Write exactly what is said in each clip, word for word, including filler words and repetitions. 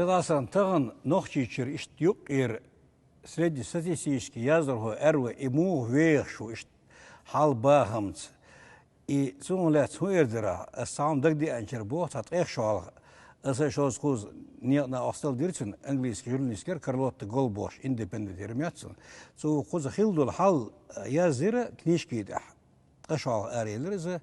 Сан тахан Нохчийчуьра иштта юккъера среднестатистически яздархо аьрра, и муха вехаш ву иштта хьал бахамца. И цунах лаьцна хӀун эр дара, ас цхьа хӀума дагадеанчуьра боху, цхьа ткъех шо хьалха, аса шозза кхуза некъа накъостал дира цуьнан, английский журналистика яра, Карлотта Голбош, Индепендент яра моьтту цунна. Цо ву кхуза хилла долу хьал, а, язйира книжки тӀехь. Ткъа шо хьалха араелира иза,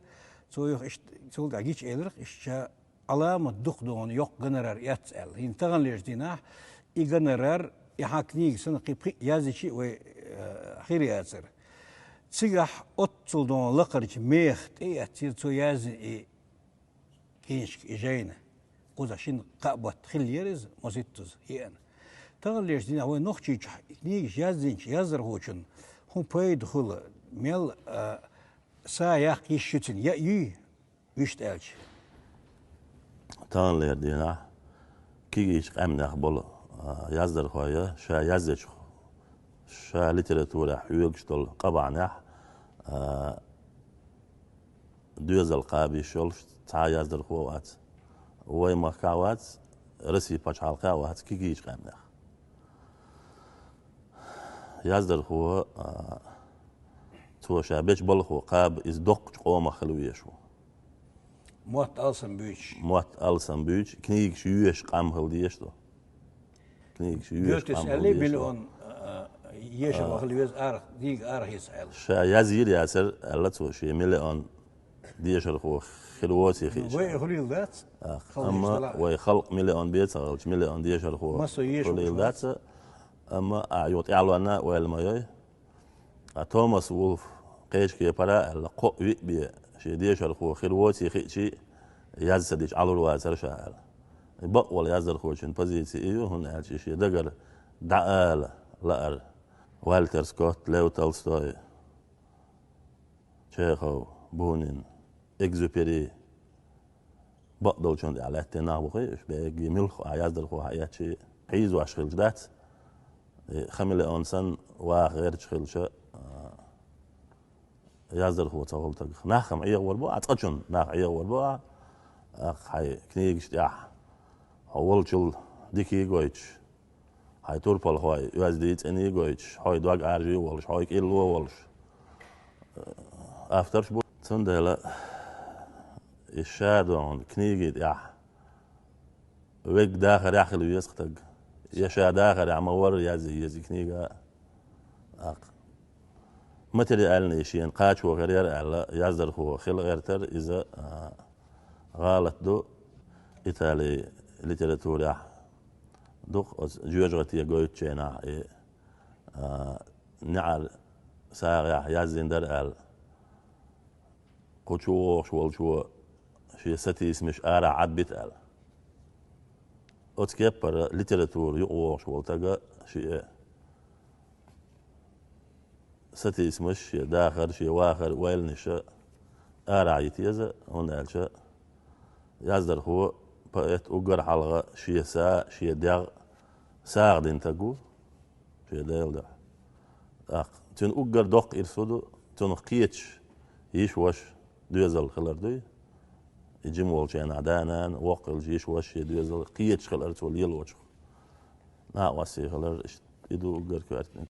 цо юха иштта, цул тӀаьхьа гича элира, иштта Ӏаламат дукха догӀун йоккха гонорар эцна аьлла. ХӀинца таханлерчу дийнахь и гонорар, и хьан книга санна кхин пхиъ яздичи а вай, э, хир яцара. Цигахь оццул догӀун лакхарчу меха тӀеэццийра цо яздина и книжка, и жайна. Кхузахь шина кхаа бутт хиллера иза, масийттаза хиъна. Таханлерчу дийнахь вай Нохчийчохь и книгаш яздинчу яздархочун хӀун пайда хуьлу, мел, а, са яккха йиш ю цуьнан, я юй, вуьшта аьлча? Таханлера дийнахь кегийчу къаьмнех болу, а, яздархой, ша яздечу, ша литературехь хьоьгуш долу къа бахьанехь, а, доьзал кхаба йиш йолуш цхьа а яздархо а вац. Вай махкахь а вац, Россин пачхьалкхехь а вац, кегийчу къаьмнех. Яздархо, а, цо ша бечу балхо кхаба, иза доккхачу къомах хила везаш ву. Мотт алсам буьйцуш. Мотт алсам буьйцуш, книгаш йоьшуш къам хила дезаш ду. Книгаш йоьшуш къам хила дезаш ду. Миллион, а, ешар вахала веза арах, дига арахеца аьлла. Ша язйийр яцара аьлла цо, шен миллион дешархо хир воций хиъча. Вай хуьлийла дац. Амма вай халкъ миллион бен ца хилча, миллион дешархо хуьлийла дац. Амма а юха тӀаьхьалонна а ойла ма йой. Ткъа Томас Вулф кхечу кепара аьлла, кхоъ-виъ бен шен дешархо хир воций хиъчий, яз ца дича Ӏалур вацара ша аьлла. И бакъволу яздархочун позици и ю, хӀунда аьлча и шен дагара дӀаала лаар. Вальтер Скотт, Лев Толстой, Чехов, Бунин, Экзюпери, бакъдолчунна тӀехь лаьттина нах бу-кх уьш, бегги муьлхха а яздархо хьаэцчий, хьийзош хилча дац. И хамелеон санна ваха гӀерташ хилча, а, яздархо ца хуьлу тагах. Нах-м Ӏехавар бу а, цкъачунна нах Ӏехавар бу а, а, хьайн книгаш тӀехь хьо волчул дикий гойтуш, хьайн турпалхой оьздий, цӀений гойтуш, хьой дог Ӏаржий волуш, хьой кӀилло волуш, э, авторш бу. Цундела и ша догӀун книги тӀехь вегга дахарехь хила веза-кх таг. Я ша дахарехь ма варра язъе еза и книга. ТӀаккха материальный шена кхачо хир яра аьлла, яздархо хила гӀертара иза, а, гӀалат ду. Италин литературехь ду-кх оцу жоьжахате гойтучу хенахь и, а, неӀар сагӀехь яздина дара аьлла, кху чу вогӀуш волчо шен сатийсамаш арахь Ӏадбита аьлла. Оцу кеппара литература юкъа вогӀуш волу тага шен сатийсамаш, шен дахар, шен вахар, ойланаш арахь йита еза, хӀунда аьлча яздархо, поэт уггар хьалха шен са, шен дегӀ сагӀа дина таг ву шен Делан дуьхьа. ТӀаккха цуьнан уггар доккха ирс хӀун ду, цунах кхеташ йиш-ваша, доьзал хилар дуй. И жима волчу хенахь да-нана, воккха хилча йиш-ваша, шен доьзал кхеташ хилар цо лелочух. Накъостий хилар, иштта и ду уггар коьртаниг.